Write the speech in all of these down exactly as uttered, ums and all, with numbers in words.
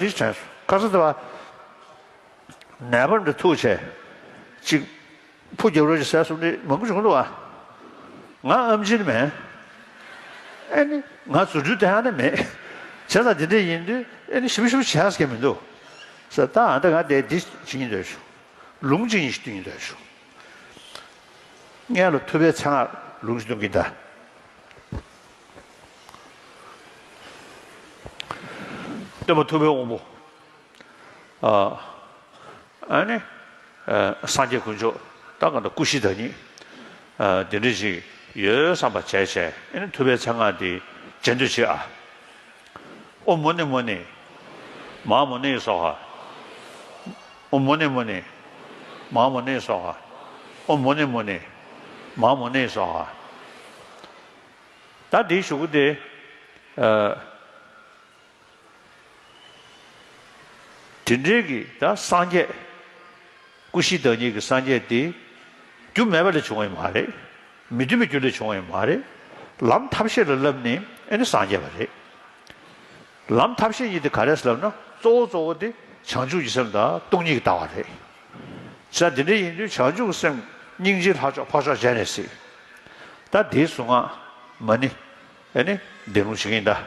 འདི་དྲན་སོང་། ཁ་སང་དེ་བ་ནད་པ་འདི་ཐུག་བྱས་ཅིག་ཕུ་རྒྱབ་རོགས་ཅིག་ཟེར་གསུངས་ནི་མང་པོ་བྱུང་འདུག་བ། ང་ཨམ་ཆི་ནི་མེད། ཨེ་ནི་ང་རྫུ་འཕྲུལ་ལྡན་ཡག་ནི་མེད། བྱས་ཙང་དེ་འདྲ་ཡིན་དུས་ཨེ་ནི་ཞིབ་ཞིབ་བྱས་ཟེར་མི་འདུག་ཟེར། ད་ཨ་ད་ང་དེ་འདི་བྱེད་ཀྱིན་སྡོད་བྱུང་། ལུང་ཅིག་ཡིན་ཞིག་སྟོན་གྱིན་སྡོད་བྱུང་། སྔོན་ལ་ཐུབ་པའི་མཚན་སྔགས་ལུང་ཅིག་སྟོན་གྱིན་གདའ། སྟོན་པ་ཐུབ་པའི་དབང་པོ། ཨ་ནི་སངས་རྒྱས་དཀོན་མཆོག་ད་ག་འདྲ་སྐུ་བཞི་བདག་ཉིད་འདི་འདྲ་ཞིག་ཡོད་བསམ་པ་བྱས་བྱས། ཨ་ནི་ཐུབ་པའི་མཚན་སྔགས་འདི་རྗེས་ཟློས་བྱེད་ཨ། ཨོཾ་མུ་ནེ་མུ་ནེ་མ་ཧཱ་མུ་ནེ་སྭཱ་ཧཱ། ཨོཾ་མུ་ནེ་མུ་ནེ་མ་ཧཱ་མུ་ནེ་སྭཱ་ཧཱ། ཨོཾ་མུ་ནེ་མུ་ནེ་མ་ཧཱ་མུ་ནེ་སྭཱ་ཧཱ། ད་འདིའི་གཞུག་གུ་དེ། ཨ། དེ་འདྲའི་གི་ད་སངས་རྒྱས། སྐུ་བཞི་བདག་ཉིད་ཀྱི་སངས་རྒྱས་དེ། རྒྱུ་མེད་པ་ལས་བྱུང་བ་ཡང་མ་རེད། མི་མཐུན་པའི་རྒྱུ་ལས་བྱུང་བ་ཡང་མ་རེད། ལམ་ཐབས་ཤེས་ལ་བསླབས་ནས་ཨེ་ནི་སངས་རྒྱས་པ་རེད། ལམ་ཐབས་ཤེས་གཉིས་དེ་ག་རེ་ཟེར་ལབ་ན་གཙོ་བོ་གཙོ་བོ་དེ་བྱང་ཆུབ་ཀྱི་སེམས་དང་སྟོང་ཉིད་ཀྱི་ལྟ་བ་རེད། ས་དེ་འདྲ་ཡིན་དུས་བྱང་ཆུབ་ཀྱི་སེམས་སྙིང་རྗེའི་ལྷ་མཆོག་འཕགས་མཆོག་སྦྱར་ནས་གཟིགས། ད་དེའི་གཟུངས་སྔགས་མ་ཎི་ཨེ་ནི་འདོན་ལུགས་བྱེད་ཀྱིན་གདའ།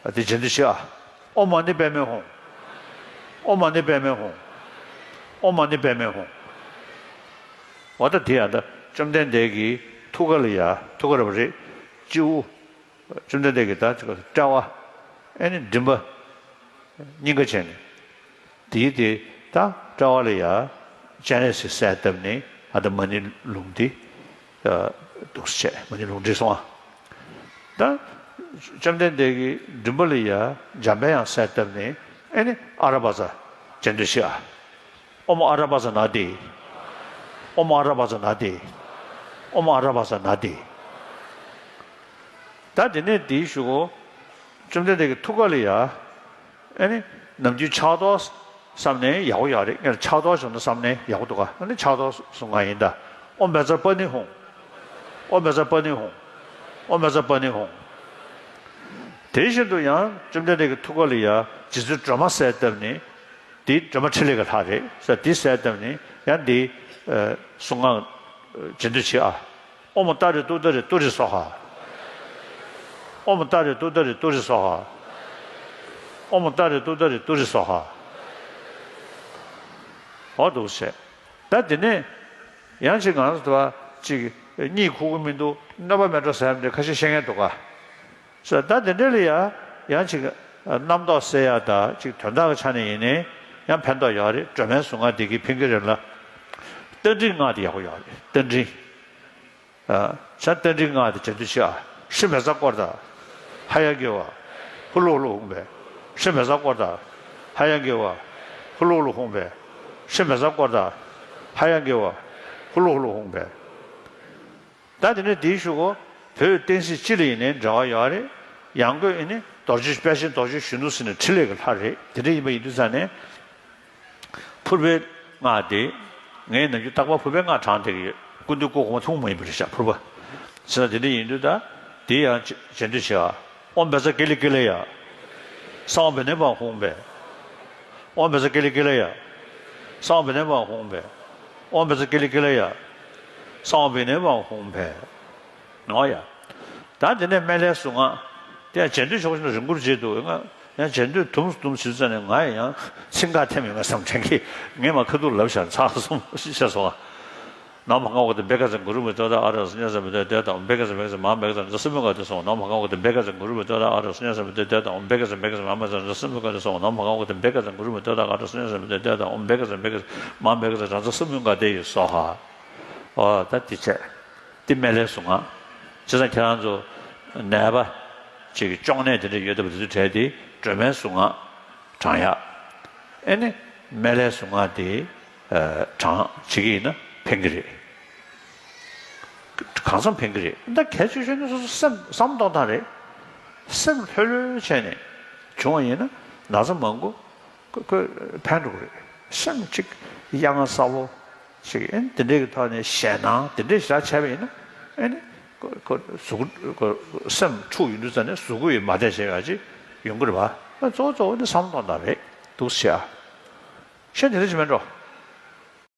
ཨ་དེ་རྗེས་ཟློས་བྱེད་ཨ། ཨོཾ་མ་ཎི་པདྨེ་ཧཱུྃ། ཨོཾ་མ་ཎི་པདྨེ་ཧཱུྃ། ཨོཾ་མ་ཎི་པདྨེ་ཧཱུྃ། འོ་ད་དེ་ཡང་ད་བཅོམ་ལྡན་འདས་ཀྱི་ཐུགས་ཀ་ལ་ཡ་ཐུགས་ཀ་རེད་པ་རེད། སྤྱི་བོ། བཅོམ་ལྡན་འདས་ཀྱི་ད་ཅིག་དཔྲལ་བ། ཨེ་ནི་མགྲིན་པ། སྙིང་ག་བྱས་ནས། དེའི་དེ་ད་དཔྲལ་བ་ལ་ཡ་སྤྱན་རས་གཟིགས་གསལ་བཏབ་ནས་ཨ་ད་མ་ཎི་ལུང་འདི། འདུག་སེ་བྱས་མ་ཎི་ལུང་འདྲེན་སོང་ཨ། ད་བཅོམ་ལྡན་འདས་ཀྱི་མགྲིན་པ་ལ་ཡ་འཇམ་དཔལ་དབྱངས་གསལ་བཏབ་ནས་ཨེ་ནི་ཨ་ར་པ་ཙ་རྗེས་ཟློས་བྱེད་ཨ། ཨོཾ་ཨ་ར་པ་ཙ་ན་དྷཱིཿ། ཨོཾ་ཨ་ར་པ་ཙ་ན་དྷཱིཿ། ཨོཾ་ཨ་ར་པ་ཙ་ན་དྷཱིཿ། ད་དེ་ནས་དེའི་གཞུག་གུ་བཅོམ་ལྡན་འདས་ཀྱི་ཐུགས་ཀ་ལ་ཡ། ཨ་ནི་ནམ་རྒྱུན་ཕྱག་རྡོར་བསམ་ནས་ཡག་པོ་ཡོད་རེད། ངས་ཕྱག་རྡོར་བྱུང་ན་བསམ་ནས་ཡག་པོ་འདུག་ག་ཨ་ནི་ཕྱག་རྡོར་གཟུངས་སྔགས་ཡིན་ད། ཨོཾ་བཛྲ་པཱ་ཎི་ཧཱུྃ། ཨོཾ་བཛྲ་པཱ་ཎི་ཧཱུྃ། ཨོཾ་བཛྲ་པཱ་ཎི་ཧཱུྃ། དེ་བཞིན་དུ་ཡང་བཅོམ་ལྡན་འདས་ཀྱི་ཐུགས་ཀ་ལ་ཡ་རྗེ་བཙུན་སྒྲོལ་མ་གསལ་བཏབ་ནས། དེ་སྒྲོལ་མ་ཕྲིན་ལས་ཀྱི་ལྷ་རེད་ཟེར། དེ་གསལ་བཏབ་ནས་ཡང་དེ་གཟུངས་སྔགས་རྗེས་ཟློས་བྱེད་ཨ། ཨོཾ་ཏཱ་རེ་ཏུཏྟཱ་རེ་ཏུ་རེ་སྭཱ་ཧཱ། ཨོཾ་ཏཱ་རེ་ཏུཏྟཱ་རེ་ཏུ་རེ་སྭཱ་ཧཱ། ཨོཾ་ཏཱ་རེ་ཏུཏྟཱ་རེ་ཏུ་རེ་སྭཱ་ཧཱ། འོ་འདུག་སེ། ད་དེ་ནས་ཡང་ཅིག་ང་ཚོ་ད་ཅིག་གཉིད་ཁུག་གི་མི་འདུག་གནོད་པ་མེད་འགྲོ་ཟེར་ཡ་འདྲ་ཁ་ཤས་བཤད་མཁན་འདུག་ག་ཟེར། ད་དེ་འདྲ་ལ་ཡ་ཡང་ཅིག་རྣམ་རྟོག་སེལ་ཡ་ད་ཅིག་དོན་དག་གི་ཆ་ནས་ཡིན་ནའི་ཡང་ཕན་ཐོགས་ཡོད་རེད། སྒྲོལ་མའི་གཟུངས་སྔགས་འདི་གིས་ཕན་གྱི་རེད་ལ། རྟ་མགྲིན་སྔགས་དེ་ཡག་པོ་ཡོད་རེད། རྟ་མགྲིན། ཨ། ས་རྟ་མགྲིན་སྔགས་དེ་རྗེས་ཟློས་བྱེད་ཨ། ཧྲཱིཿབཛྲ་ཀོ་ར་ཏ། ཧ་ཡ་གི་ཝ། ཧུ་ལུ་ཧུ་ལུ་ཧཱུྃ་ཕཊ། ཧྲཱིཿབཛྲ་ཀོ་ར་ཏ། ཧ་ཡ་གི་ཝ། ཧུ་ལུ་ཧུ་ལུ་ཧཱུྃ་ཕཊ། ཧྲཱིཿབཛྲ་ཀོ་ར་ཏ། ཧ་ཡ་གི་ཝ། ཧུ་ལུ་ཧུ་ལུ་ཧཱུྃ་ཕཊ། ད་དེ་ནས་དེའི་གཞུག་གུ་བོད་བསྟན་སྲིད་སྤྱི་ལ་ཡིན་ནའི་འབྲེལ་བ་ཡོད་རེད། ཡང་སྒོས་ཨེ་ནི་རྡོ་རྗེ་དཔལ་ཆེན་རྡོ་རྗེ་གཞོན་ནུ་ཟེར་ནས་འཕྲིན་ལས་ཀྱི་ལྷ་རེད། དེ་འདྲ་ཡིན་པ་ཡིན་དུས་ཙང་ནས། ཕུར་པའི་སྔགས་དེ། ངས་ནམ་རྒྱུན་རྟག་པར་ཕུར་པའི་སྔགས་བགྲངས་བསྡད་ཀྱི་ཡོད། སྐུ་མདུན་སྐུ་གོང་མ་ཐུན་མོང་མ་ཡིན་པ་རེད་ཤག་ཕུར་པ། ཟེར་ན་དེ་འདྲ་ཡིན་དུས་ད། དེ་ཡང་རྗེས་ཟློས་བྱེད་ཨ། ཨོཾ་བཛྲ་ཀཱི་ལི་ཀཱི་ལ་ཡ། སྭཱ་ཧཱ་བི་ནེ་པཱ་ཧཱུྃ་ཕཊ། ཨོཾ་བཛྲ་ཀཱི་ལི་ཀཱི་ལ་ཡ། སྭཱ་ཧཱ་བི་ནེ་པཱ་ཧཱུྃ་ཕཊ། ཨོཾ་བཛྲ་ཀཱི་ལི་ཀཱི་ལ་ཡ། སྭཱ་ཧཱ་བི་ནེ་པཱ་ཧཱུྃ་ཕཊ། ནོ་ཡ། ད་དེ་ནས་སྨན་བླའི་གཟུངས་སྔགས། དེ་ཡང་རྗེས་ཟློས་ཆོག་ཤིན་ཏུ་རིང་པོར་བྱེད་འདུག་ང་ཡང་རྗེས་ཟློས་དུམ་དུམ་བྱེད་ཙ་ནས་ང་ཡང་ཚིག་འགག་ཐེབས་ཡོང་ང་བསམ་དྲན་གི། ངས་མ་ཁ་ཐུག་ལབ་བཞག་ཚར་སོང་ཤེས་སོང་ང་། ན་མ་ག་བ་ག་ཏེ་བེ་ག་ཙ་གུ་རུ་མི་ཏོ་ད་ཨ་ར་སུ་ཉ་ས་མི་ཏོ་ཏེ་ད་འོ་བེ་ག་ཙ་བེ་ག་ཙ་མ་བེ་ག་ཙ་ར་ཙ་སུ་མི་ག་ཏེ་སོང་ན་མ་ག་བ་ག་ཏེ་བེ་ག་ཙ་གུ་རུ་མི་ཏོ་ད་ཨ་ར་སུ་ཉ་ས་མི་ཏོ་ཏེ་ད་འོ་བེ་ག་ཙ་བེ་ག་ཙ་མ་བེ་ག་ཙ་ར་ཙ་སུ་མི་ག་ཏེ་སོང་ན་མ་ག་བ་ག་ཏེ་བེ་ག་ཙ་གུ་རུ་མི་ཏོ་ད་ཨ་ར་སུ་ཉ་ས་མི་ཏོ་ཏེ་ད་འོ་བེ་ག་ཙ་བེ་ག་ཙ་མ་བེ་ག་ཙ་ར་ཙ་སུ་མི་ག་ཏེ་ཡི་སྭཱ་ཧཱ། ཨོ་ད་དེ་བྱས། དེ་སྨན་བླའི་གཟུངས་སྔགས། བྱས་ཙང་ཁྱེད་རང་ཚོ་ནད་པ་ཅིག་གི་གཅོང་ནད་དེ་འདྲ་ཡོད་བསྡད་པ་དེ་ཚོའི་གྲས་དེ་སྒྲོལ་མའི་གཟུངས་སྔགས་བགྲང་ཡག་ཨེ་ནི་སྨན་བླའི་གཟུངས་སྔགས་དེ་བགྲང་བྱེད་ཀྱི་ཡིན་ན་ཕན་གྱི་རེད། གང་འཚམ་ཕན་གྱི་རེད། ད་གལ་ཆེ་ཤོས་ནི་སོ་སོ་སེམས་བསམ་གཏོང་སྟངས་རེད། སེམས་ལྷོད་ལྷོད་བྱས་ནས་བྱུང་བ་ཡིན་ན་ན་ཚ་མང་པོ་ཁོ་ཁོ་ཕན་འགྲོ་གི་རེད། སེམས་གཅིག་གཡང་ས་བོ་ཅིག་ཨེ་ནི་དེ་འདྲའི་གི་ཐོག་ནས་ཞེད་སྣང་དེ་འདྲའི་ཞེ་དྲག་བྱས་པ་ཡིན་ན་ཨེ་ནི་ཁོ་ཁོ་གཟུགས་ཁོ་སེམས་འཁྲུག་ཡོང་དུས་ཙ་ནས་གཟུགས་པོ་ཡི་མ་བདེ་བྱས་ཡག་ཅིག་ཡོང་གི་རེད་པ། ད་གཙོ་བོ་གཙོ་བོ་ནི་བསམ་བློ་གཏོང་སྟངས་རེད་འདུག་ཟེར། ཤེས་དེ་འདྲ་ཞིག་མེད་འགྲོ།